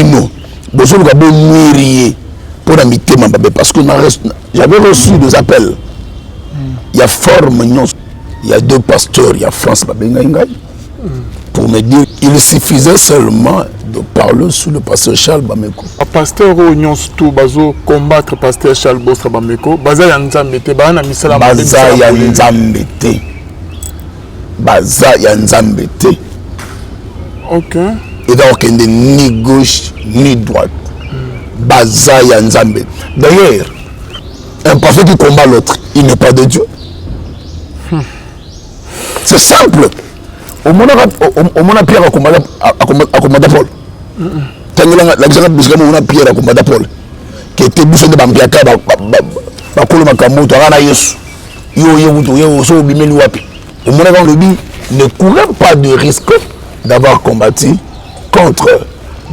Bino bozoluka bonuire ye mpo na mitema mabe, parce que j'avais reçu des appels ya forme nyonso. Il y a deux pasteurs ya France babengai ngai pour me dire il suffisait seulement de parler sur le pasteur Charles Bameko. Pasteur oyo nyonso tu bazo combattre pasteur Charles Bostra Bameko, baza ya Nzambe te, baza na misala. Baza ya Nzambe te, baza ya Nzambe te. Eza kokende ni gauche ni droite, baza ya Nzambe. D'ailleurs, un pasteur qui combat l'autre, il n'est pas de Dieu. C'est simple. Omonaka, omona Pierre akombata Paul? Tangelanga, lakisaka bisika momona Pierre akombata Paul kete. Biso nde bampiaka, bakolo makambo toaka na Yesu. Yo ye kutu ye so obimeli wapi? Omonaka olobi ne courez pas de risque d'avoir combattu contre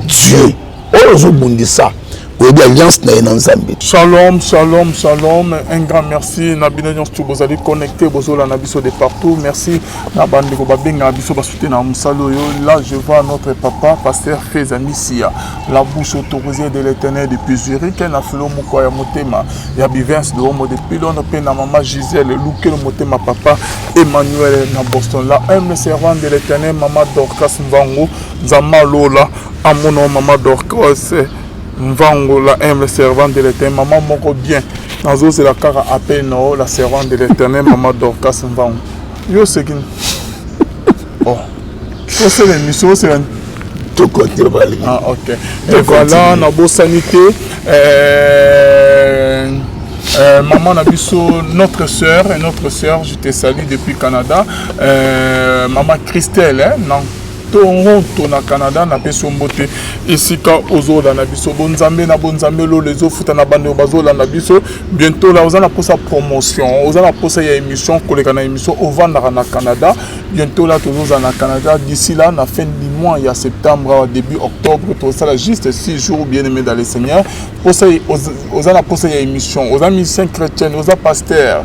Dieu. Oyo ozobundisa, oyebi alliance na ye na Nzambe. Shalom, shalom, shalom. Un grand merci na bino nyonso tu bozali connecté, bozolanda biso de partout. Merci na bandeko babengaka biso, basoutenir na mosala oyo. Là, je vois notre papa pasteur Feza Misia, la bouche autorisée de l'Éternel depuis Zurich, na filo moko ya motema ya Bivens de Homo depuis Londres, mpe na mama Gisèle Lukelo motema, papa Emmanuel na Boston, la humble servante de l'Éternel, mama Dorcas Mvango. Nzambe alola amona mama Dorcas Mvango, la humble servante de l'Éternel, mama moko bien. Nazozela kaka appel na yo, la servante de l'Éternel, mama Dorcas Mvango. Yo sekini, oh, osala émission, osela. Tokote bali. Ah, ok. Et voilà, nabosani te maman na biso, notre sœur, notre sœur, je te salue depuis Canada, maman Christelle, hein, non, Toronto na Canada. Napesi yo mbote esika ozolanda biso. Bonzambe na bonzambe, lolo ezofuta na bandeko bazolanda biso. Bientôt la, oza na mposa promotion, oza na mposa ya émission, koleka na émission, ovandaka na Canada, bientôt là tozozala na Canada. D'ici là, na fin du mois ya septembre, début octobre, tozosala juste 6 jours. Bien aimé dans le Seigneur, oza na mposa ya émission, oza musicien chrétien, oza pasteur,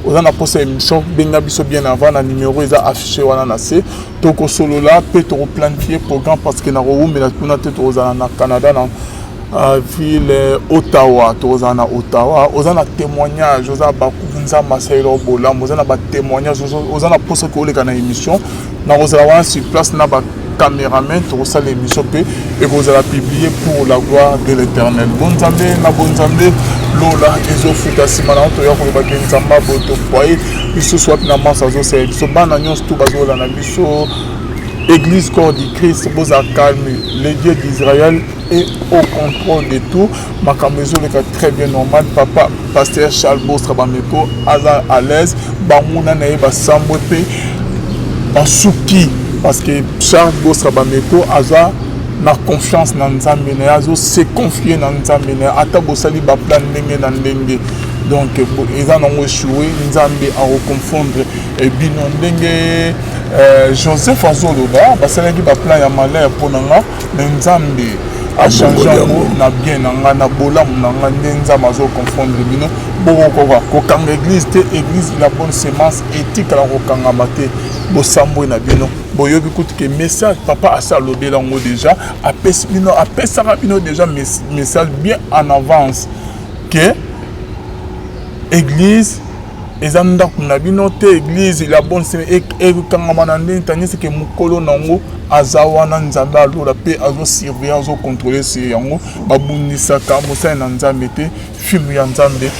oza na mposa ya émission, benga biso bien avant na numéro eza affiché wana na se. Tokosolola mpe tokoplanifie programme, parce que nakowumela kuna te. Tokozala na Canada, na ville Ottawa. Tokozala na Ottawa. Oza na témoignage, oza na bakuku Nzambe asalela bolamu, oza na batémoignage, oza na mposa koleka na émission, nakozala wana sur place na bacameraman. Tokosala émission mpe ekozala publié pour la gloire de l'Éternel. Bonzambe na bonzambe, lola ezofuta. Nsima na toya kolobaki Nzambe aboye tofoye lisusu wapi na masa azosala biso. Bana nyonso tu bazolanda biso, Église Corps du Christ, boza calme. Le Dieu d'Israël est au contrôle de tout. Makambo ezoleka très bien, normal. Papa pasteur Charles Bostra Bameko aza à l'aise. Banguna na ye basambwe mpe basuki, parce que Charles Bostra Bameko aza na confiance na Nzambe na ye, azose confier na Nzambe na ye. Ata bosali baplan ndenge na ndenge, donc eza nango échoué. Nzambe akoconfondre bino ndenge Joseph azoloba: basalaki baplan ya malheur mpo na nga, mais Nzambe achange yango na bien na nga, na bolamu na nga. Nde Nzambe azoconfondre bino. Bokokoka kokanga église te. Église La Bonne Semence etikala kokangama te. Bosambwe na bino. Boyobi kutu ke message papa asi alobela yango déjà, apesi bino, apesaka bino déjà message bien en avance ke église eza ndako na bino te. Église La Bonne Semence ekangama na ndenge tandis ke mokolo nango aza wana, Nzambe alola mpe azosurveille, azocontrôle sur yango. Babundisaka mosali na Nzambe te. Filme ya Nzambe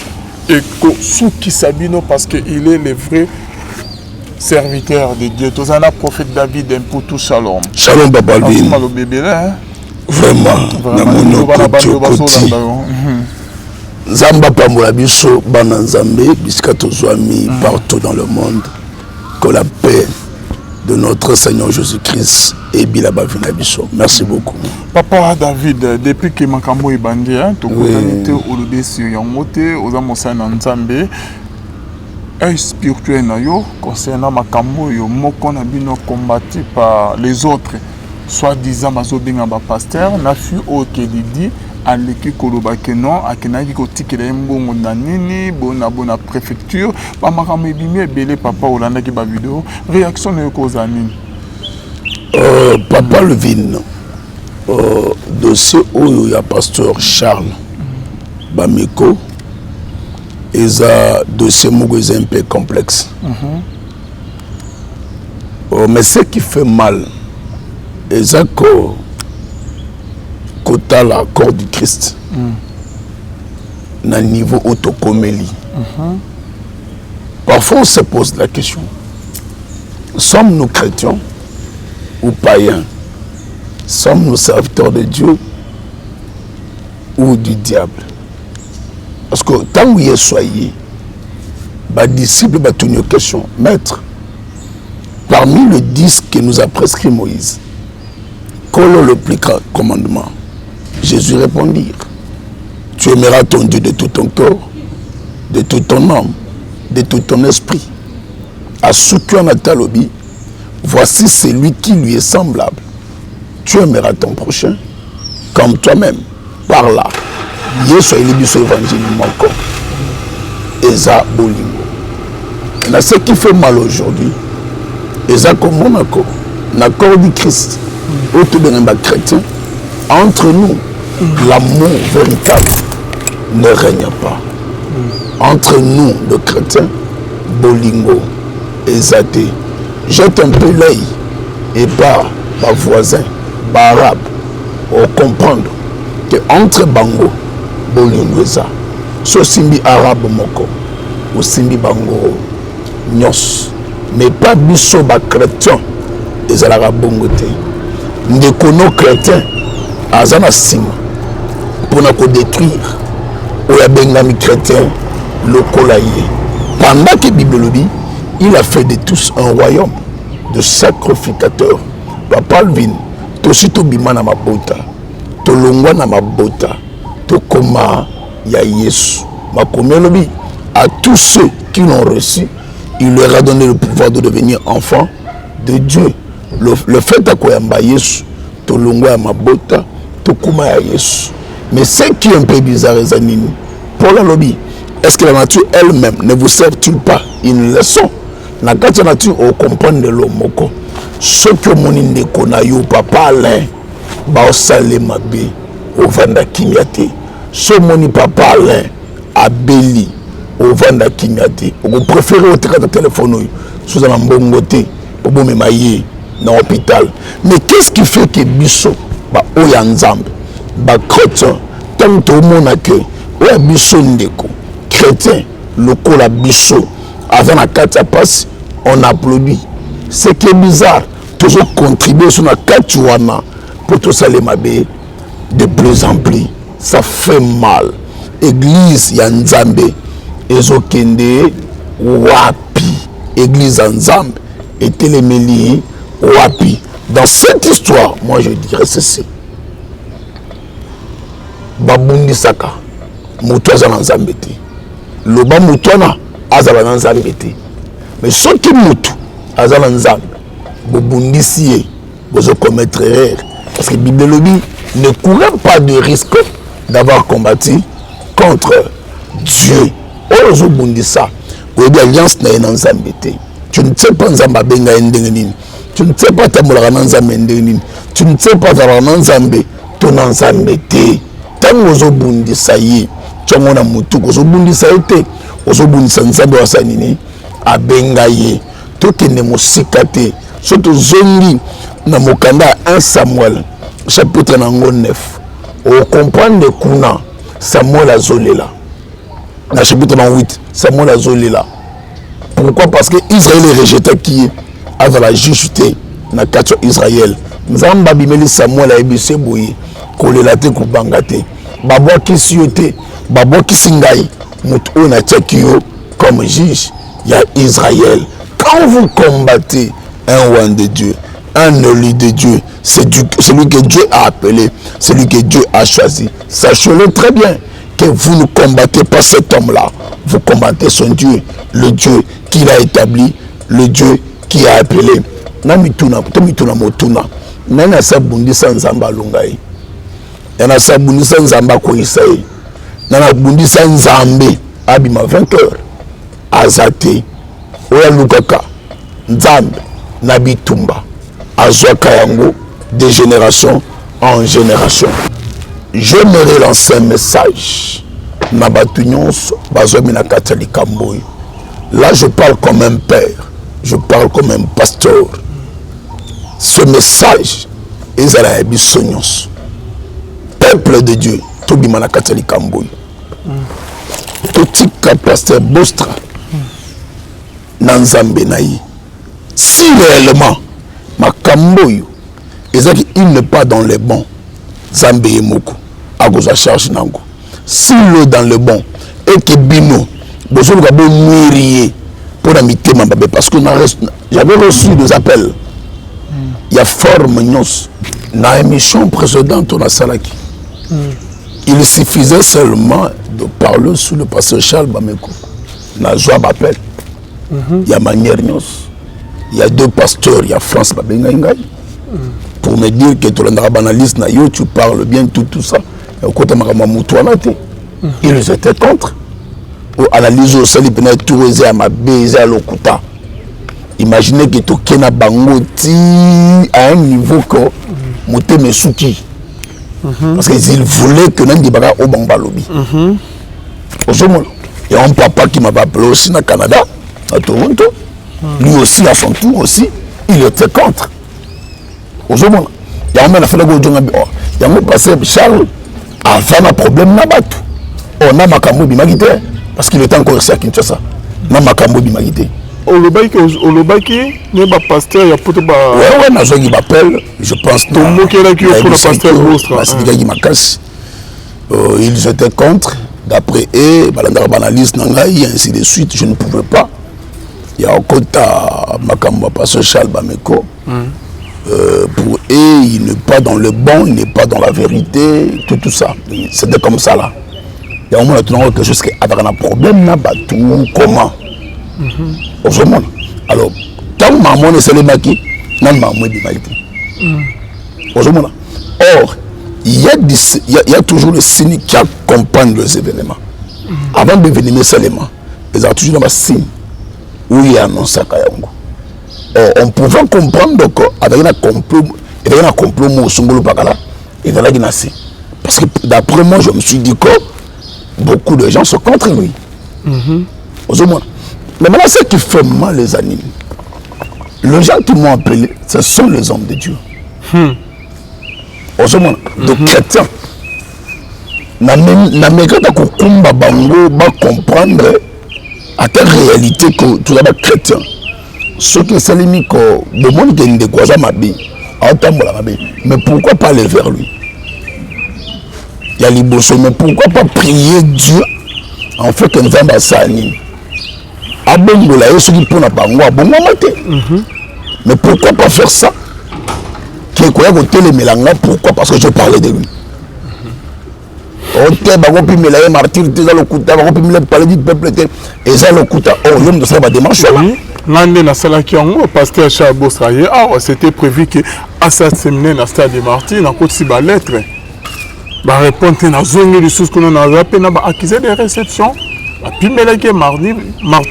ekosukisa bino, parce que il est le vrai serviteur de Dieu. Toza na prophète David Mputu. Shalom. Shalom, papa Alvin. Maloba ebele. Vraiment, namoni okoti, okoti. Nzambe apambola biso bana Nzambe bisika tozwami partout dans le monde. Que la paix de notre Seigneur Jésus-Christ ebila bavi na biso. Merci beaucoup. Papa David, depuis ke makambo ebandi, tokotani te, olobi esi yango te. Oza mosali na Nzambe, œil spirituel na yo concernant makambo oyo moko na bino combattu par les autres soi-disant bazobenga bapasteur na fi oyo kelidi aleki koloba ke non, akendaki kotikela ye mbongo na nini bona bona préfecture. Bamakambo ebimi ebele. Papa, olandaki bavideo, réaction na yo kozala nini? Papa Levin, Dossier oyo ya pasteur Charles Bameko eza dossier moko eza un peu complexe. Mais ce qui fait mal eza ko kotala corps du Christ na niveau oyo tokomeli. Parfois on se pose la question: sommes-nous chrétiens ou païens? Sommes-nous serviteurs de Dieu ou du diable? Parce que ntango Yesu aye, badisciple batuni yo question: "Maître, parmi les 10 que nous a prescrit Moïse, quel est le plus grand commandement?" Jésus répondit: "Tu aimeras ton Dieu de tout ton cœur, de tout ton âme, de tout ton esprit." Asuki wana te, alobi: "Voici celui qui lui est semblable: tu aimeras ton prochain comme toi-même." Par là, Yesu ayeli biso évangile moko, eza bolingo. Na ce qui fait mal aujourd'hui eza komona ko na corps du Christ oyo tobengami bachrétien, entre nous l'amour véritable ne règne pas. Entre nous de chrétiens, bolingo eza te. Jette un peu l'œil epa bavoisin baarabe, ocomprendre que entre bango bolingo eza. So osimbi arabe moko, osimbi bango nyonso. Mais pas biso bachrétien, ezalaka bongo te. Ndeko no chrétien aza na nsima mpona kodétruire oyo abengami chrétien lokola ye, pendant que Bible elobi: "Il a fait de tous un royaume de sacrificateurs." Papa Alvin, tosi tobima na mabota, tolongwa na mabota, tokoma ya Yesu. Makomi elobi: "À tous ceux qui l'ont reçu, il leur a donné le pouvoir de devenir enfants de Dieu." Le fait ya koyamba Yesu, tolongwa ya mabota, tokóma ya Yesu. Mais ce qui est un peu bizarre eza nini? Paul alobi: "Est-ce que la nature elle-même ne vous sert-il pas une leçon?" Na kati ya nature, ocomprendre lelo moko: soki omoni ndeko na yo, papa Alain, baosale mabe, ovanda kimia te. So omoni papa Alain abeli, ovanda kimia te. Okopréférer otekata telefone oyo, so oza na mbongo te, po bomema ye na hôpital. Mais qu'est-ce qui fait que biso baoyo ya Nzambe, bachrétien, ntango tomona ke oyo ya biso ndeko chrétien lokola biso aza na kati ya mpasi, on applaudit? Ce qui est bizarre, tozocontribue so na kati wana mpo tosala mabe de plus en plus. Ça fait mal. Église ya Nzambe ezokende wapi? Église ya Nzambe etelemeli wapi dans cette histoire? Moi, je dirais ceci: babundisaka moto aza na Nzambe te. Loba moto wana azala na Nzambe te, mais soki motu aza na Nzambe, bobundisi ye, bozocommettre erreur, parce que Bible elobi: "Ne courez pas de risque d'avoir combattu contre Dieu." Oyo ozobundisa, oyebi alliance na ye na Nzambe te. Tu ne sais pas Nzambe abenga ye ndenge nini. Tu ne sais pas atambolaka na Nzambe ndenge nini. Tu ne sais pas azalaka na Nzambe to na Nzambe te. Ntango ozobundisa ye, ntango na motu ozobundisa ye te, ozobundisa Nzambe oyo asala nini? Abenga ye. Tokende mosika te. So tozongi na mokanda ya 1 Samuel, chapitre nango 9, ocomprendre kuna Samuel azolela. Na chapitre na 8, Samuel azolela. Pourquoi? Parce que Israel erejetaki ye, azala juge te na kati ya Israel. Nzambe abimeli Samuel, ayebisi boye: "Kolela te, kobanga te, babwakisi yo te, babwakisi ngai, moto oyo natiaki yo comme juge ya Israel." Quand vous combattez un oint de Dieu, un élu de Dieu, c'est celui que Dieu a appelé, celui que Dieu a choisi, sachez-le très bien que vous ne combattez pas cet homme-là, vous combattez son Dieu, le Dieu qu'il a établi, le Dieu qui a appelé. Na mituna to mituna motuna: nani asi abundisa Nzambe alonga ye? Nani asi abundisa Nzambe akweyisa ye? Nani abundisa Nzambe abima vainqueur? Aza te. Oyo alukaka Nzambe na bitumba azwaka yango de génération En génération. J'aimerais lancer un message na bato nyonso bazwami na kati ya likambo oyo. Là, je parle comme un père, je parle comme un pasteur. Ce message ezala ya biso nyonso, peuple de Dieu. Tobima na kati ya likambo oyo, totika pasteur Bostra na Nzambe na ye. Si réellement makambo oyo ezaki, il n'est pas dans le bon, Nzambe ye moko akozwa charge nango. S'il est dans le bon et que bino bozoluka bonuire ye mpo na mitema mabe, parce que j'avais reçu des appels ya forme nyonso. Na émission précédente nasalaki, il suffisait seulement de parler sur le pasteur Charles Bameko, nazwa baappel ya manière nyonso. Il y a deux pasteurs ya France babengai ngai pour me dire que tolandaka baanalyse na yo, tu parles bien, tout, tout ça. Okota makambo ya motu wana te. Ils étaient contre analyse oyo osali mpena tour, eza ya mabe, eza ya lokuta. Imaginez que toke na bango ti à un niveau que motema esuki, parce que ils voulaient que nandibaka oyo bango balobi. Ozomona, il y a un papa qui m'avait appelé aussi na Canada, à Toronto. Lui aussi, à son tour aussi, il était contre. Ozomona, yango mpe nafandaki ojonga yango. Pasteur Charles aza na problème na bato oyo na makambo ebimaki te, parce qu'il était encore ici à Kinshasa na makambo ebimaki te. Olobaki ne bapasteur ya Poto ba Ouais, nazwaki baappel, je pense. Tomokelaki yo mpona pasteur Bostra. Basilikaki makasi. Ils étaient contre. D'après eux, balandaka baanalyse na ngai, ainsi de suite. Je ne pouvais pas ya okota makambo ya pasteur Charles Bameko. Pour eux, il n'est pas dans le bon, il n'est pas dans la vérité, tout, tout ça. C'était comme ça là. Il y a un moment, quelque chose qui a un problème na bato, comment ozomona. Alors, ntango mamona esalemaki, nani mamo ebimaki te, ozomona. Or, il y a toujours le signe qui accompagne les événements. Avant d'événement esalema, ezala toujours na basigne oyo annonçaka yango. Or, on pouvait comprendre que azalaki na complot, ezalaki na complot moko songolo pakala ezalaki na se, parce que d'après moi, je me suis dit que beaucoup de gens sont contre lui. Ozomona. Mais maintenant, ce qui fait mal les animes, les gens qui m'ont appelé, ce sont les hommes de Dieu. Ozomona, de chrétiens. Namekaka kokumba bango bacomprendre ata réalité que toza bachrétien. Soki esalemi ko bomoni ke ndeko aza mabe, aotambola mabe, mais pourquoi pas aller vers lui ya liboso? Mais pourquoi pas prier Dieu en fait que Nzambe asala nini, abongola ye, soki mpona bango abongwama te? Mais pourquoi pas faire ça ke koya kotelemela nga? Pourquoi? Parce que je parlais de lui. Ote bakopimela ye martyr te, eza lokuta. Bakopimela palais du peuple te, eza lokuta. Or yo moto osala badémarche wana. Nga nde nasalaki yango. Pasteur Charles Bostra ye awa, c'était prévu ke asala séminaire na stade de Martyr. Nakotisi balettre, barépondre te. Nazongi lisusu kuna, naza mpe na baaccusé de réception. Bapimelaki ye mardi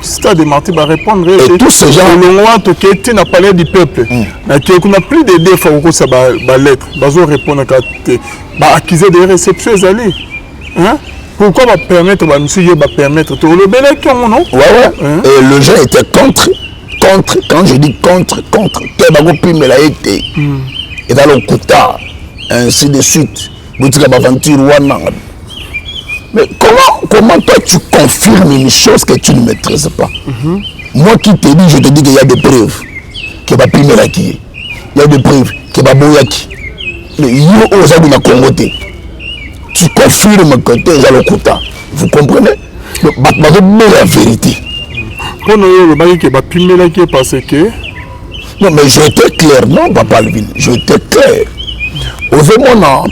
stade de Martyr, barépondre. Et tous ces gens Olongo wana, tokei ti na palais du peuple. Nakei kuna plus de deux fois kokotisa balettre, bazorépondre kaka te. Baaccusé de réception ezali. Hein? Pourquoi bapermettre bamisu, ye bapermettre te? Olobelaki yango, non? Ouais. Hein? Et le gens était contre, contre. Quand je dis contre, contre te, bakopimela ye te, eza lokuta, ainsi de suite, botika baventure wana. Mais comment toi tu confirmes une chose que tu ne maîtrises pas? Moi qui te dis, je te dis qu'il y a des preuves que bapimelaki ye, il y a des preuves que baboyaki. Mais yo oyo oza kuna Congo te, tu confirmes que te, eza lokuta. Vous comprenez? Donc, bato bazoboya vérité. Mpona oyo olobaki ke bapimelaki ye parce que Non, mais j'étais clair, non, papa Alvin, j'étais clair. Ozomona,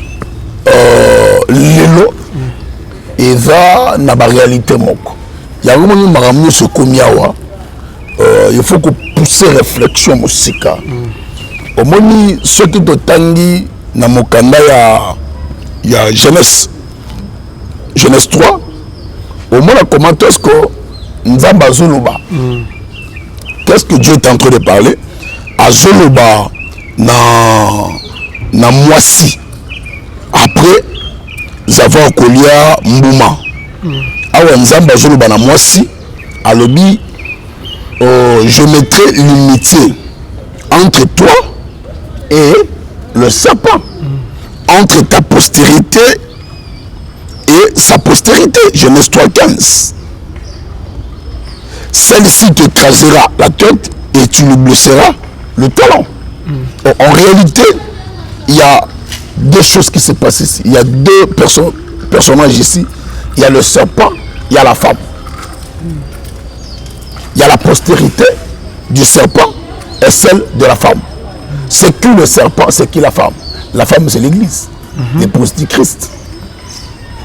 lelo eza na baréalité moko. Yango moni makambo nyonso ekomi awa, il faut kopousser réflexion mosika. Omoni, soki totangi na mokanda ya Genèse, Genèse 3, omona comment est-ce que Nzambe azoloba. Qu'est-ce que Dieu est en train de parler? Azoloba na mwasi. Après avoir kolia mbuma, awa Nzambe azoloba na mwasi, alobi je mettrai l'inimitié entre toi et le serpent, entre ta postérité et sa postérité. Genèse 3,15. Celle-ci t'écrasera la tête et tu lui blesseras le talon. En réalité, il y a deux choses qui se passent ici. Il y a deux personnages ici. Il y a le serpent, il y a la femme. Il y a la postérité du serpent et celle de la femme. C'est qui le serpent, c'est qui la femme? La femme, c'est l'église, l'épouse du Christ.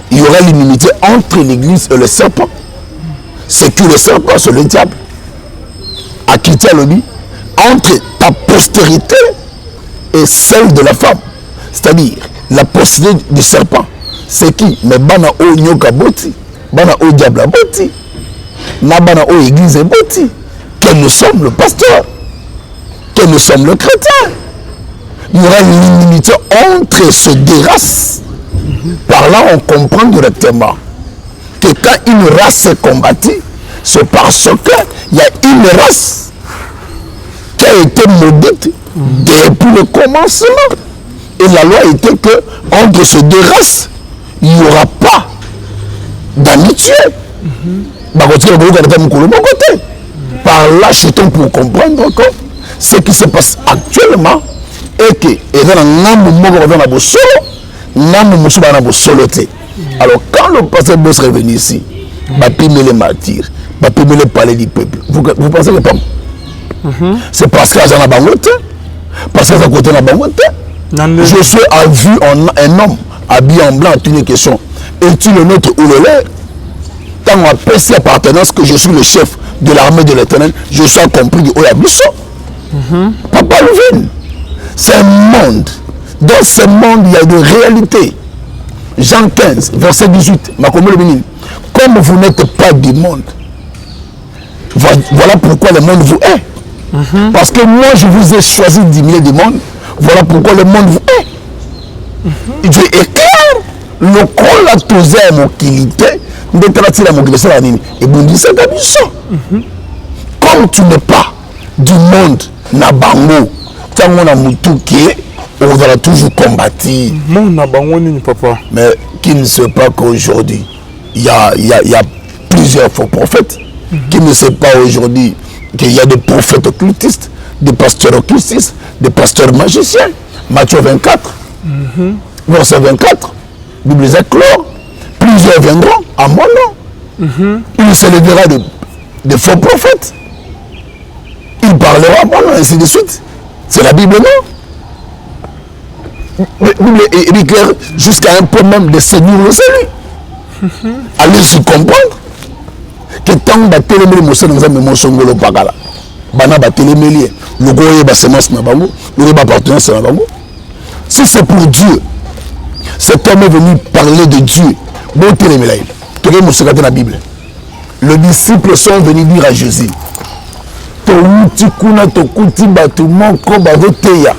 Il y aura l'inimitié entre l'église et le serpent. C'est qui le serpent? C'est le diable. À qui tient le lit? Entre ta postérité et celle de la femme. C'est-à-dire, la postérité du serpent. C'est qui? Mais bana o nyoka boti, bana o diable boti, na bana o église boti, que nous sommes le pasteur, que nous sommes le chrétien. Il y aura l'inimitié entre ces deux races. Par là, on comprend directement que quand une race est combattue, c'est parce qu'il y a une race qui a été maudite depuis le commencement. Et la loi était que entre ces deux races, il n'y aura pas d'amitié. Par là, chutons pour comprendre que ce qui se passe actuellement est que alors quand le pasteur Boss est venu ici, bapimeli les martyrs, bapimeli les palais du peuple. Vous pensez que pas? C'est parce que aza na bango te, parce que aza côté na bango te. Josué a vu un homme habillé en blanc, une question. Es-tu le nôtre ou le leur? Tant on apprécie appartenance que je suis le chef de l'armée de l'Éternel, je suis compris de oyo biso. Papa Luvin, c'est un monde. Dans ce monde, il y a des réalités. Jean 15, verset 18, comme vous n'êtes pas du monde, voilà pourquoi le monde vous hait. Parce que moi, je vous ai choisi du milieu du monde, voilà pourquoi le monde vous hait. Dieu est clair. Lokola toza ya mokili te, nde tala ntina mokili esala nini, ebundisaka biso. Comme tu n'es pas du monde na bango, ntango na mutu ke okozala toujours combattu. Monde na bango nini, papa? Mais qui ne sait pas qu'aujourd'hui il y a plusieurs faux prophètes? Qui ne sait pas aujourd'hui qu'il y a des prophètes occultistes, des pasteurs occultistes, des pasteurs magiciens? Matthieu 24, verset 24, Bible est claire. Plusieurs viendront à mon nom. Il se lèvera de faux prophètes. Il parlera à mon nom, ainsi de suite. C'est la Bible, non? La Bible est claire jusqu'à un point même de séduire le salut. Allez-y comprendre que tant batelemeli mosala Nzambe mosongolo pakala, bana batelemeli ye, loko oyeba semence na bango, loko oyeba appartenance na bango. Si c'est pour Dieu, cet homme est venu parler de Dieu, botelemela ye, toke moseka te. Na Bible, les disciples sont venus dire à Jésus: towuti kuna, tokuti bato moko bazoteya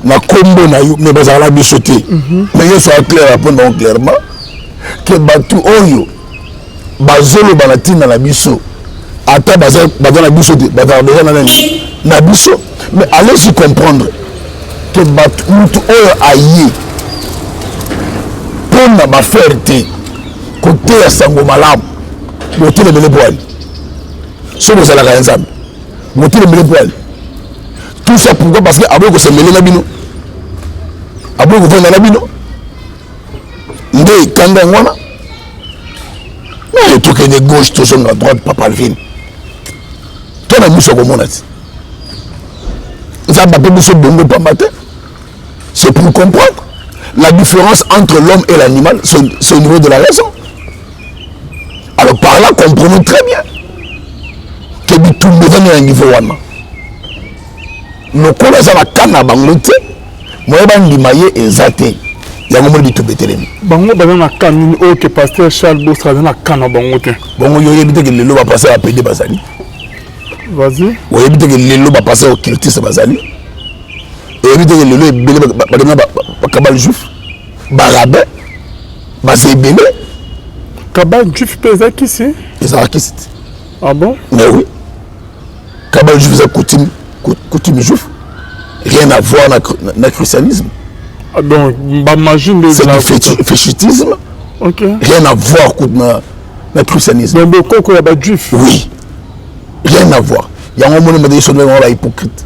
na nkombo na yo, mais bazala na biso te. Mais Yesu aclair apona bango clairement ke bato oyo bazoloba na ntina na biso, ata baza na biso te, bazala deja na nani? Na biso. Mais allez-y comprendre ke bato, mutu oyo aye mpona baaffaires te, koteya sango malamu, botelemele bwali. So bozalaka ya Nzambe, botelemele bwali. Tout ça pourquoi? Parce que aboyi kosemele na bino, aboyi kovanda na bino, nde ekanda yango wana. Mais tokende gauche, tozonga droite, papa Alvin, to na miso akomona ti Nzambe ape biso bongo pamba te. C'est pour comprendre la différence entre l'homme et l'animal, c'est au niveau de la raison. Alors par là, comprenons très bien ke bitumba eza na niveau wana. Lokola eza na ka na bango te, moye bandima ye eza te, yango moni bitumba etelemi. Bango baza na ka nini oyo ke pasteur Charles Bostra aza na ka na bango te? Bongo yo oyebi te ke lelo bapasteur ya pédé bazali? Vas-y. Oyebi te ke lelo bapasteur occultiste bazali? Oyebi te ke lelo ebele bakenda bakabbale juif? Barabbin baza ebele. Kabbale juif mpe eza kisi? Ezalaka kisi te. Ah bon? Mais oui, kabbale juif eza coutume, coutume juif, rien à voir na christianisme. Ah, donc bamagie nde? C'est du fétichisme. Rien à voir na christianisme. Donc bokoko ya bajuif? Oui, rien à voir. Yango omoni mate yesu bango bahypocrite,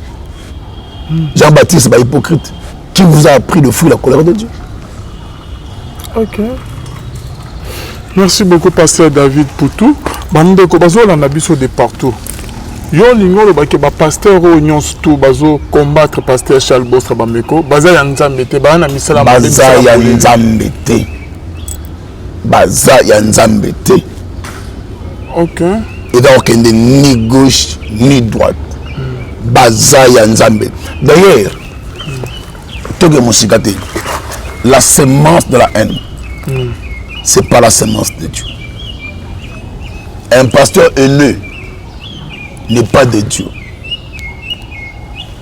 Jean-Baptiste bahypocrite, qui vous a appris de fuir la colère de Dieu? Ok. Merci beaucoup, pasteur David Poutou. Bandeko bazolanda biso de partout. Yo olingi olobaki bapasteur oyo nyonso tu bazocombattre pasteur Charles Bostra Bameko baza ya Nzambe te, baya na misala? Baza ya Nzambe te, baza ya Nzambe te. Eza kokende ni gauche ni droite, baza ya Nzambe. D'ailleurs, toke mosika te, la semence de la haine, c'est pas la semence de Dieu. Un pasteur haineux n'est pas de Dieu.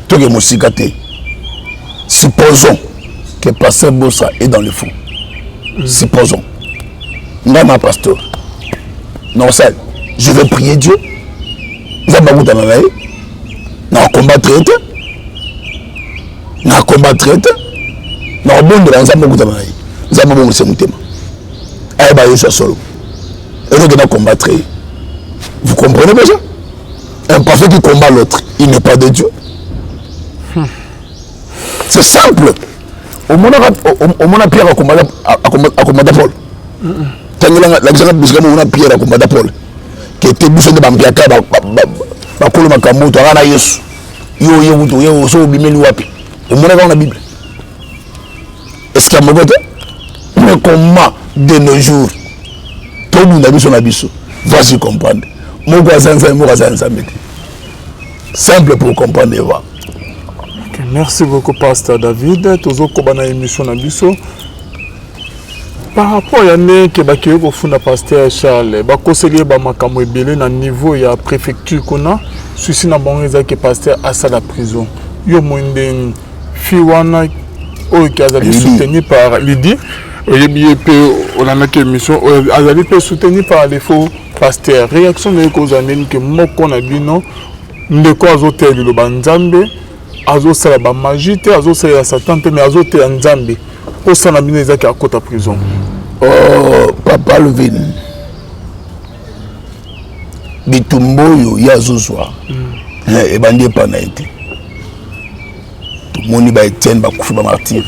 Toke mosika te, supposons que pasteur Bossa est dans le faux. Supposons nga na pasteur non, ça je vais prier Dieu, Nzambe akutana na ye. Na combattre ye te, na combattre ye te, na kobondela Nzambe akutana na ye, Nzambe abongisa motema, ayeba Yesu ya solo. Ezoki na combattre ye, vous comprenez déjà? Un pasteur qui combat l'autre, il n'est pas de Dieu. C'est simple. Omonaka, omona Pierre akombata Paul? Tangelanga, lakisanga bisika mona Pierre akombata Paul ke te biso nde bampiaka bakolo makambo to aka na Yesu. Yo ye kutu ye so obimeli wapi? Omonaka na Bible est ce que moko te? Mais comment de nos jours tobunda biso na biso? Vas-y comprendre, moko aza Nzambe, moko aza Nzambe te. Simple pour comprendre et voir. Okay, merci beaucoup, pasteur David. Tozokoba na émission na biso par rapport ya ndenge bakei kofunda pasteur Charles, bakoseli ye bamakambo ebele na niveau ya préfecture kuna. Souci na bango ezalaki pasteur asala prison. Yo moi ndenge fille wana oyo ke azali soutenu par Lydie, oyebi ye mpe, olandaki émission oyo, azali mpe soutenu par les faux pasteurs, réaction na ye kozala ndeni ke moko na bino ndeko azoteya liloba Nzambe, azosala bamagie te, azosalela Satan te, mais azoteya Nzambe, mposa na bino ezaki akota prison? Oh, papa Alvin, bitumba oyo ye azozwa ebandi epa na ye te. Tomoni ba Etienne bakufi bamartyr.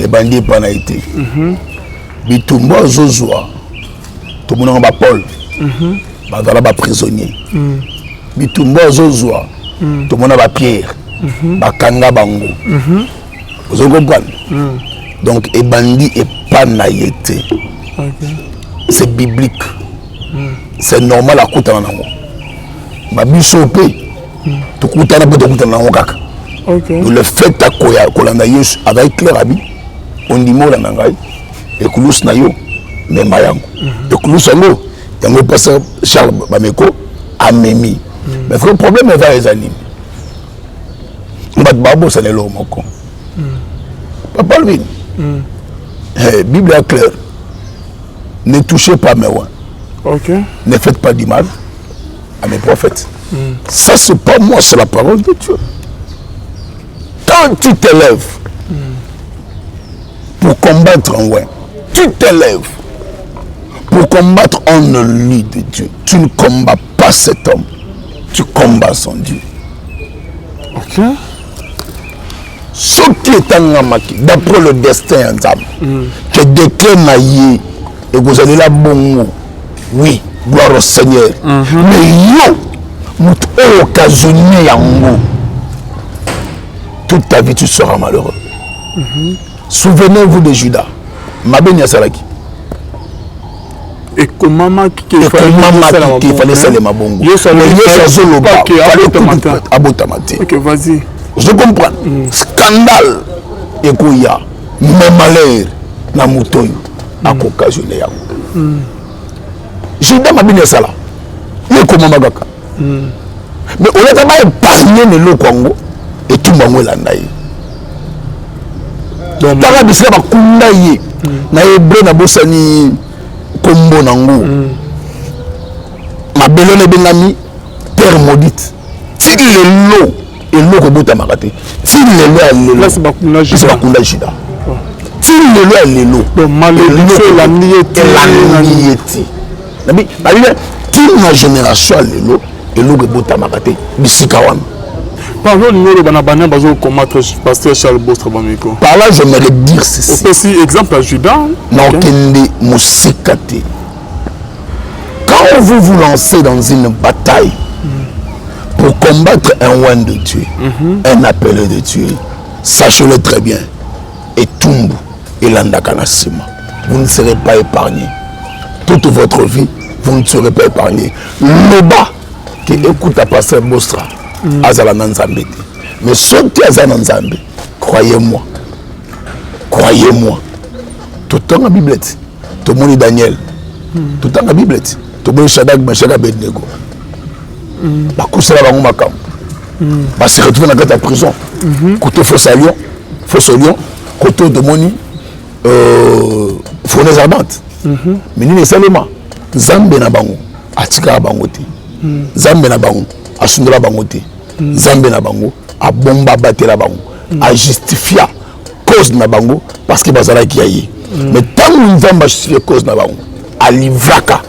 Ebandi epa na ye te. Bitumba azozwa, tomonaka bapaul bazala baprisonnier. Bitumba azozwa, tomona bapierre bakanga bango. Ozo comprendre? Donc ebandi epa na ye te. C'est biblique, c'est normal akutana nango. Babiso mpe tokutana mpe tokutana nango kaka. Le fait akoya kolanda Yesu, azali clair, abi ondimi olanda ngai, ekulusu na yo mema yango. Ekulusu yango, yango pasteur Charles Bameko amemi. Mais frère, problème eza nini? Bato babosana eloko moko, papa Alvin. Bible est claire: ne touchez pas mes oints, ne faites pas du mal à mes prophètes. Ça, c'est pas moi, c'est la parole de Dieu. Quand tu t'élèves pour combattre un oint, tu t'élèves pour combattre un élu de Dieu, tu ne combats pas cet homme, tu combats son Dieu. Soki etangamaki d'après le destin ya Nzambe ke décret na ye ekozalela bongo, oui, gloire au Seigneur. Mais yo moto oyo occasionne yango, toute ta vie tu seras malheureux. Souvenez-vous de Judas, mabe nini asalaki? Ekomamaki. Ekomamaki ke fallait esalema bongo. Yesu azoloba fallait abotama te. Ok, vas-y. Ozo comprendre? Scandale ekoya, mais malheur na moto oyo akooccasionne yango. Judas, mabe nini asala? Ye ekomama kaka, mais olata baépargne na eloko yango, etumba yango elanda ye. Tala bisika bakunda ye na hébreu, nabosani nkombo nango. Mabele wana ebengami terre maudite. Ti lelo eloko ebotamaka te, ti lelo ya lelo. Place bakunda biso Juda. Bakunda Juda ti lelo ya lelo. Donc malédiction elandi ye te. Elandi ye ti nabi babi ti na génération ya lelo eloko ebotamaka te bisika wana. Pardon, olingi oloba na bana bazocombattre pasteur Charles Bostra Bameko? Par là, j'aimerais dire ceci. Opesi exemple ya Juda. Nakokende mosika te. Quand vous vous lancez dans une bataille pour combattre un oint de Dieu, un appelé de Dieu, sachez-le très bien, etumbu elandaka na nsima. Vous ne serez pas épargné. Toute votre vie, vous ne serez pas épargné. Loba ke ekuta pasteur Bostra azala na Nzambe te, mais soki aza na Nzambe, croyez-moi, croyez-moi, totanga Bible ti tomoni Daniel, totanga Bible ti tomoni Shadrach, Meshach, Abednego, bakosala bango makambo, base retrouve na kati ya prison, côté fosse à lion, fosse au lion, côté oyo tomoni fournaise ardente. Mais nini esalema? Nzambe na bango atikaka bango te, Nzambe na bango asundola bango te, Nzambe na bango abomba, abatela bango, ajustifia cause na bango parce que bazalaki ya ye. Mais ntango Nzambe ajustifie cause na bango, alivraka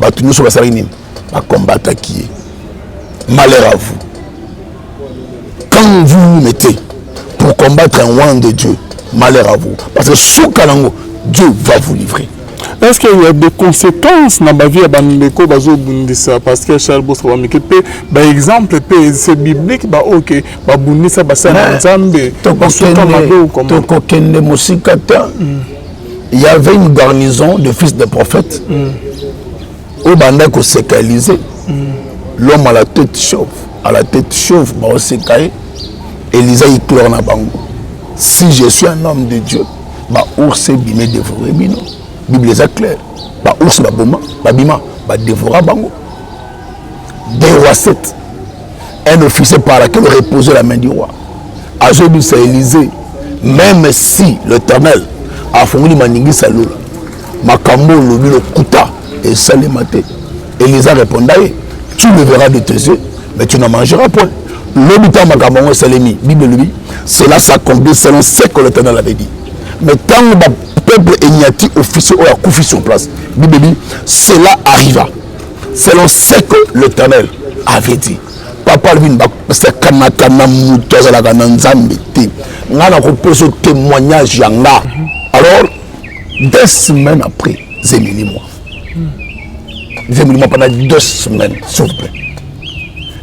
bato nyonso basalaki nini? Bakombataki ye. Malheur à vous quand vous vous mettez pour combattre un oint de Dieu. Malheur à vous, parce que suka nango, Dieu va vous livrer. Est-ce qu'il y a des conséquences na bavie ya bandeko bazobundisa pasteur Charles Bostra Bamike? Mpe baexemple mpe c'est biblique, baoyo ke babundisa basali na Nzambe, basuka mabe ou comment? Tokokende mosika te. Il y avait une garnison de fils de prophètes oyo bandaki koseka Élisée, l'homme à la tête chauve, à la tête chauve. Baoseka ye. Élisée éclore na bango: «Si je suis un homme de Dieu, baours ebima edévore bino.» Bible eza claire. Baours baboma, babima, badévora bango. 2 Rois 7, un officier par laquelle reposait la main du roi azobisa Élisée: «Même si l'Éternel afongoli maningisa lola, makambo olobi lokuta, esalema te.» Élisée réponda ye: «Tu le verras de tes yeux, mais tu n'en mangeras point.» Lobi ntango makambo yango esalemi, Bible elobi: «Cela s'accomplit selon ce que l'Éternel avait dit.» Mais ntango bapeuple enyati officier oyo akufi sur place, Bible elobi: «Cela arriva selon ce que l'Éternel avait dit.» Papa alobi basakanaka na moto azalaka na Nzambe te. Ngai nakopesa témoignage ya nga. Alors 2 semaines après, zemeli moi, zemeli moi pendant 2 semaines, s'il vous plaît.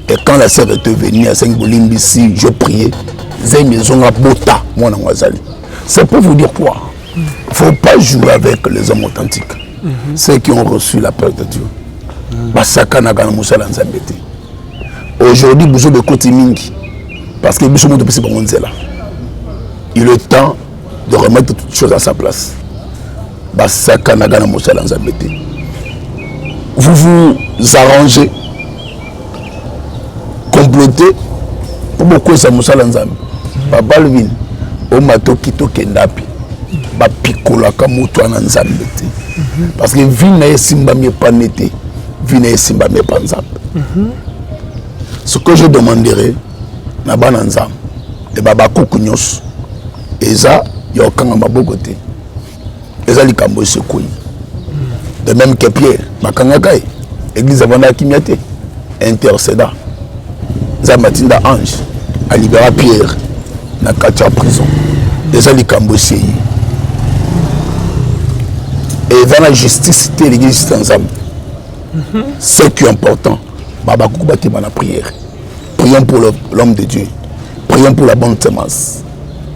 Et quand la sœur était venue, asengi bolimbisi, je priais, zemi ezonga, bota mwana ngo azali. C'est pour vous dire quoi? Faut pas jouer avec les hommes authentiques, ceux qui ont reçu l'appel de Dieu. Basakanaka na mosala Nzambe te. Aujourd'hui biso bekoti mingi parce que biso moto topesi bango nzela. Il est temps de remettre toutes choses à sa place. Basakanaka na mosala Nzambe te. Vous vous arrangez, comploter mpo bokwesa mosala Nzambe. Papa Alvin, omatoki tokenda mpe bapikolaka moto wana Nzambe te, parce que vie na ye esimbami epane te, vie na ye esimbami epa Nzambe. Ce que je demanderai na bana Nzambe e babakuku nyonso, eza ya kokanga maboko te. Eza likambo esekoi. De même que Pierre bakangaka ye, église avandaka kimia te, intercéda, Nzambe atinda ange, alibera Pierre na kati ya prison. Eza likambo esei, eza na justice te, elingi justice ya Nzambe. Ce qui est important, babakuku batema na prière. Prions pour l'homme de Dieu, prions pour la bonne semence.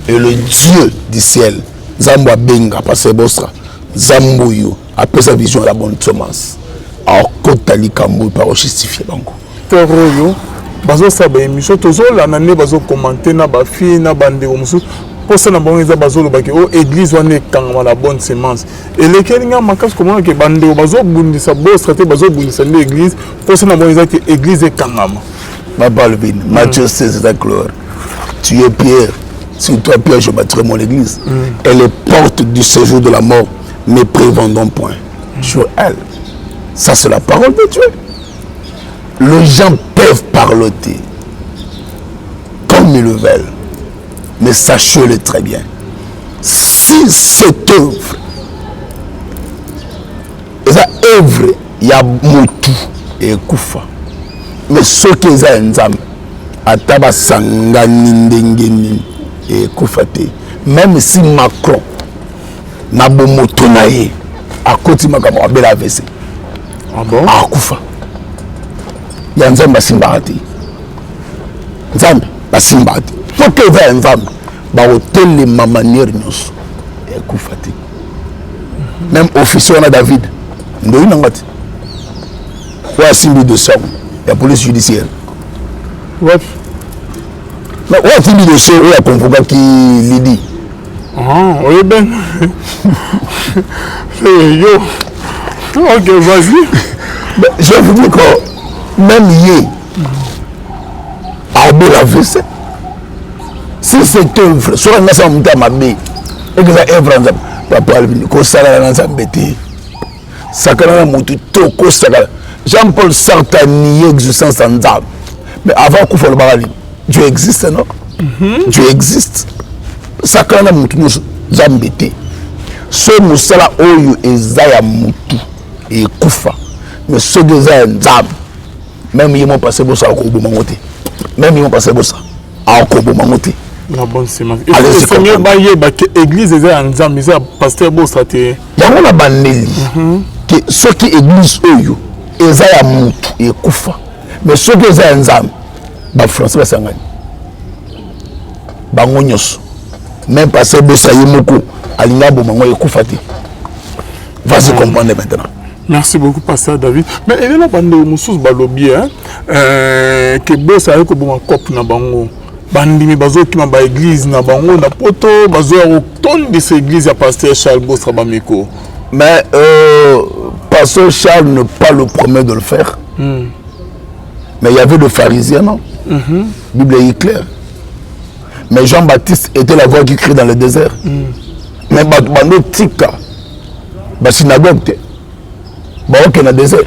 Et le Dieu du ciel, Nzambe abenga pasteur Bostra, Nzambe oyo apesa vision ya la bonne semence, akota likambo oyo mpe akojustifie bango. Terre oyo bazosala baémission, tozolanda nde bazocommenter na bafille na bandeko mosusu. Mposa na bango eza bazolobaki o église wana ekangama na bonne semence. Elekeli nga makasi komona ke bandeko bazobundisa Bostra te, bazobundisa nde église. Mposa na bango eza ke église ekangama. Papa Alvin, Matthieu 16 eza clair: «Tu es Pierre, Sur toi, Pierre, je bâtirai mon église. Et les portes du séjour de la mort ne prévendront point sur elle. Ça, c'est la parole de Dieu. Les gens peuvent parloter comme ils le veulent. Mais sachez-le très bien. Si cette œuvre, eza œuvre ya motu ekufa, mais soki eza ya Nzambe, ata basangani ndenge nini, ekufa te. Même si Macron na bomoto na ye akoti makambo, abela AVC. Ah bon? Akufa. Ya Nzambe basimbaka te. Nzambe basimbaka te. Soki eza ya Nzambe, bakotelema manière nyonso, ekufa te. Même officier wana David ndoyi nanga te, oyo asimbi dossier ya police judiciaire. Wapi? Mais oyo asimbi dossier, oyo aconvokaki Lidi. Ah, oyeben yo. Ok, vas-y. Mais je vous dis que même ye abela AVC. Si c'est œuvre, soki anga asala moto ya mabe, eke eza œuvre ya Nzambe. Papa Alvin, kosalala na Nzambe te, sakana na motu to kosakana. Jean Paul Sartre a nié existence ya Nzambe, mais avant kufa alobaka nini? Dieu existe, non? Dieu existe. Sakana na motu nyonso, Nzambe te. So mosala oyo eza ya motu, ekufa, mais soki eza ya Nzambe, même ye mo pase bosala koboma ngo te. Même ye mo pase bosala akoboma ngo te. Na bonne semence. Allez-y. Esengeli comprendre. Bayeba ke église eza ya Nzambe, eza ya pasteur Bosa te. Yango na bandeli ke soki église oyo eza ya motu, ekufa, mais soki eza ya Nzambe, bafrançais basangani bango nyonso, même pasteur Bosa ye moko alingi aboma ngo, ekufa te. Vas-y comprendre maintenant. Merci beaucoup, pasteur David. Mais elelo bandeko mosusu balobi, hein, ke Bosa aye koboma cope na bango. Bandimi bazokima baéglise na bango na Poto, bazoya kotondisa église ya pasteur Charles Bostra Bameko. Mais pasteur Charles n'est pas le premier de le faire. Mais il y avait des pharisiens, non? Bible est claire. Mais Jean-Baptiste était la voix qui crie dans le désert. Mais bato bando tika ba synagogue te, baoke na désert.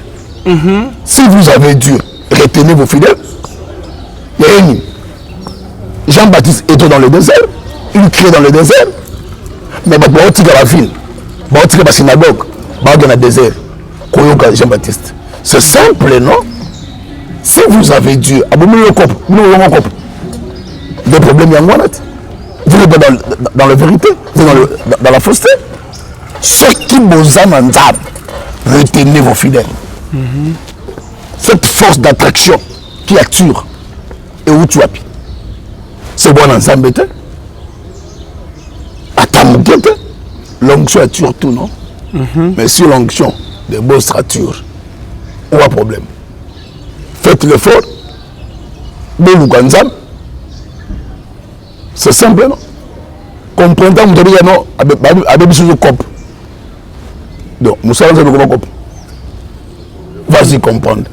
Si vous avez Dieu, retenez vos fidèles. Il y a une Jean-Baptiste était dans le désert, il criait dans le désert, mais bato baotika ba ville, baotika ba synagogue, baoke na désert koyoka Jean-Baptiste. C'est simple, non? Si vous avez Dieu, abomi yo kopo, bino olongo kopo des problèmes, yango wana te. Vous n'êtes pas dans la vérité, vous êtes dans la fausseté. Soki boza na Nzambe, retenez vos fidèles. Cette force d'attraction qui attire euti wapi? C'est bwana Nzambe te, ata moke te. L'onction attire tout, non? Mais si l'onction de Bostra attire, où a problème? Faites l'effort, boluka Nzambe. C'est simple, non? Comprendre moto abika non, abebi biso cope. Donc mosala Nzambe ekoma cope. Vas-y comprendre.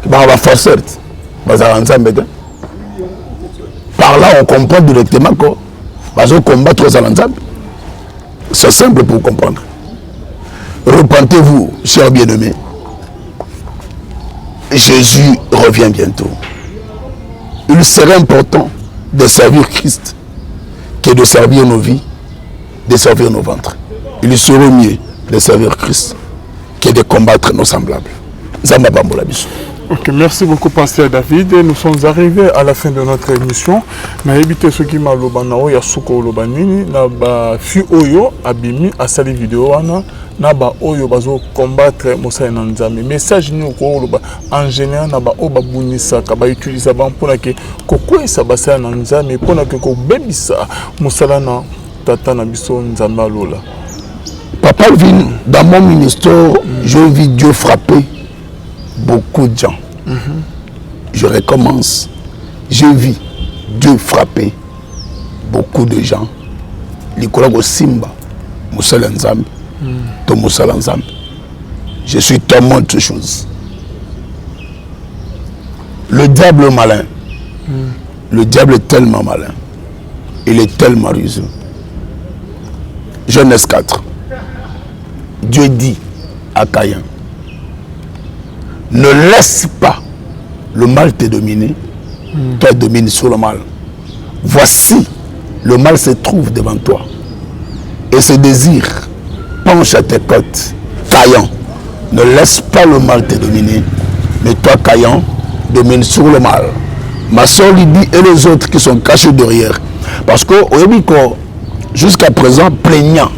Baka baforceur te, bazalaka Nzambe te. Par là, on comprend directement que bazocombattre ozala Nzambe. C'est simple pour comprendre. Repentez-vous, chers bien-aimés, Jésus revient bientôt. Il serait important de servir Christ que de servir nos vies, de servir nos ventres. Il serait mieux de servir Christ que de combattre nos semblables. Nzambe apambola biso. Ok, merci beaucoup, pasteur David. Nous sommes arrivés à la fin de notre émission. Nayebi te soki maloba na oyo ya suka, oloba nini na bafi oyo abimi asali video wana, na baoyo bazocombattre mosali na Nzambe? Message nini okoloba en général na baoyo babunisaka, bautilisaka bango mpona ke kokweyisa basali na Nzambe, mpona ke kobebisa mosala na tata na biso Nzambe alola? Papa Alvin, dans mon ministère, je vis Dieu frapper beaucoup de gens. Je recommence. Je vis Dieu frapper beaucoup de gens. Likolo kosimba mosala ya Nzambe to mosala Nzambe. Je suis témoin de ces choses. Le diable est malin. Le diable est tellement malin. Il est tellement rusé. Genèse 4. Dieu dit à Caïn, ne laisse pas le mal te dominer, toi domine sur le mal. Voici, le mal se trouve devant toi et ce désir penche à tes côtes. Caïn, ne laisse pas le mal te dominer, mais toi, Caïn, domine sur le mal. Ma soeur Lydie et les autres qui sont cachés derrière. Parce que, jusqu'à présent, plaignant,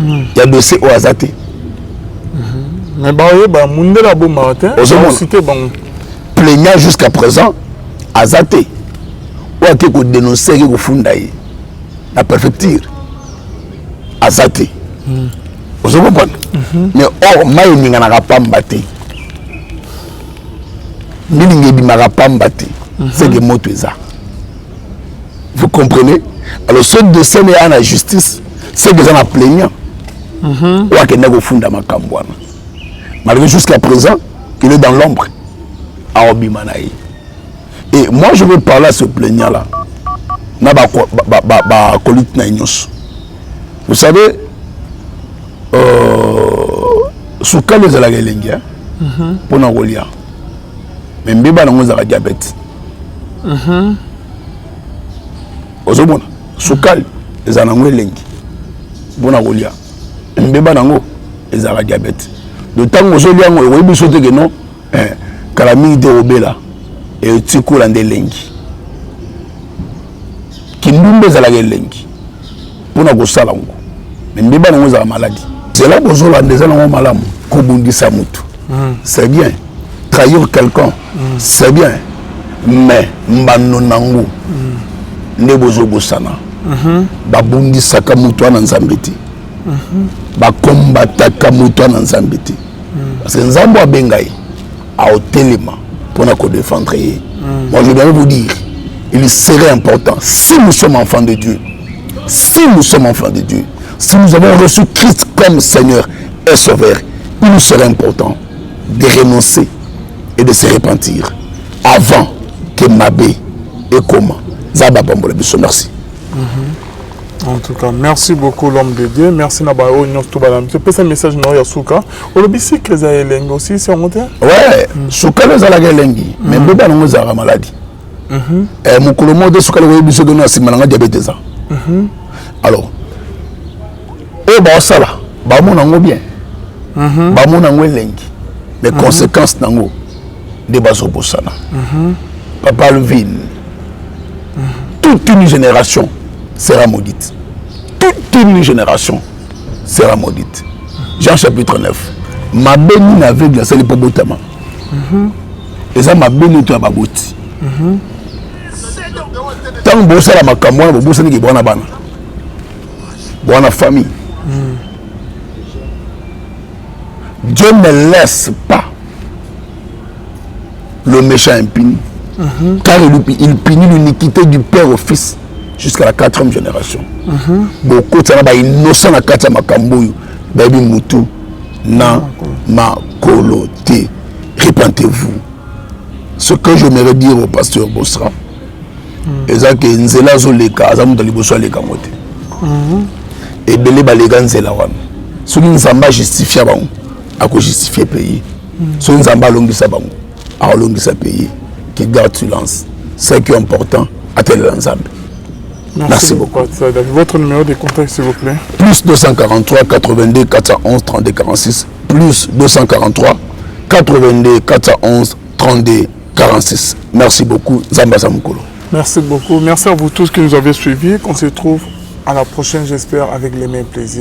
il y a dossier oyo aza te. Mais baoyeba mundele abombaka te. Ozomona. Cité bango. Plaignant jusqu'à présent aza te. Oyo ake kodénonce, ake kofunda ye na préfecture, aza te. Ozo comprendre? Mais or mai eninganaka pamba te, milingi ebimaka pamba te, seke moto eza. Vous comprenez? Alors ce dossier ne ya na justice, seke eza na plaignant oyo akende kofunda makambo wana. Malgré jusqu'à présent il est dans l'ombre, aobima na ye. Et moi, je veux parler à ce plaignant là na bakolite na ye nyonso. Vous savez, sukali ezalaka elengi mpona kolia, mais mbeba nango ezalaka diabète. Ozomona, sukali ezala nango elengi mpona kolia, mbeba nango ezalaka diabète. Donc ntango ozolia yango, okoyebi biso te ke non, kala mingi te obela etikola nde elengi. Kindumba ezalaka elengi mpona kosala yango, mais mbeba nango ezalaka maladie. Zela bozolanda, eza nango malamu kobundisa motu, c'est bien. Trahir quelqu'un, c'est bien, mais mbano nango nde bozobosana. Babundisaka moto wana Nzambe te, bakombataka moto wana Nzambe te, parce que Nzambe abenga ye, aotelema mpona kodéfendre ye. Moi, je dois vous dire, il serait important, si nous sommes enfants de Dieu, si nous sommes enfants de Dieu, si nous avons reçu Christ comme Seigneur et Sauveur, il nous serait important de renoncer et de se repentir avant que mabe ekoma. Nzambe apambola biso. Merci. En tout cas, merci beaucoup, l'homme de Dieu. Merci na baoyo nyonso to balami. Topesa message na oyo ya suka. Olobi sucre eza elengi aussi, si yango te? Ouais, sukali ezalaka elengi, mais mbeba nango ezalaka maladie. Mokolo moko te sukali koyebi biso tono na nsima nanga diabète eza. Alors oyo baosala, bamona yango bien, bamona yango elengi, mais conséquence nango nde bazobosana. Papa Alvin, toute une génération sera maudite, toute une génération sera maudite. Jean chapitre 9. Mabe nini aveugle asali mpo botama? Eza mabe nini to ya baboti? Ntango bosala makambo wana, bobosaniki bwana bana, bwana famille. Dieu ne laisse pas le méchant impuni, car il punit l'iniquité du père au fils jusqu'à la quatrième génération. Bokotana bainnocent na kati ya makambo oyo bayebi mutu na makolo te. Repentez-vous. Ce que j'aimerais dire au pasteur Bostra eza ke nzela azoleka, aza moto ya liboso aleka yango te. Ebele baleka nzela wana. Soki Nzambe ajustifia bango, akojustifie pays. Soki Nzambe alongisa bango, akolongisa pays. Qui garde silence, ce qui est important, atelela Nzambe. Merci beaucoup. Votre numéro de contact, s'il vous plaît. Plus 243 82 411 32 46, plus 243 82 411 32 46. Merci beaucoup. Nzambe aza mokolo. Merci beaucoup. Merci à vous tous qui nous avez suivis. Qu'on se retrouve à la prochaine, j'espère, avec les mêmes plaisirs.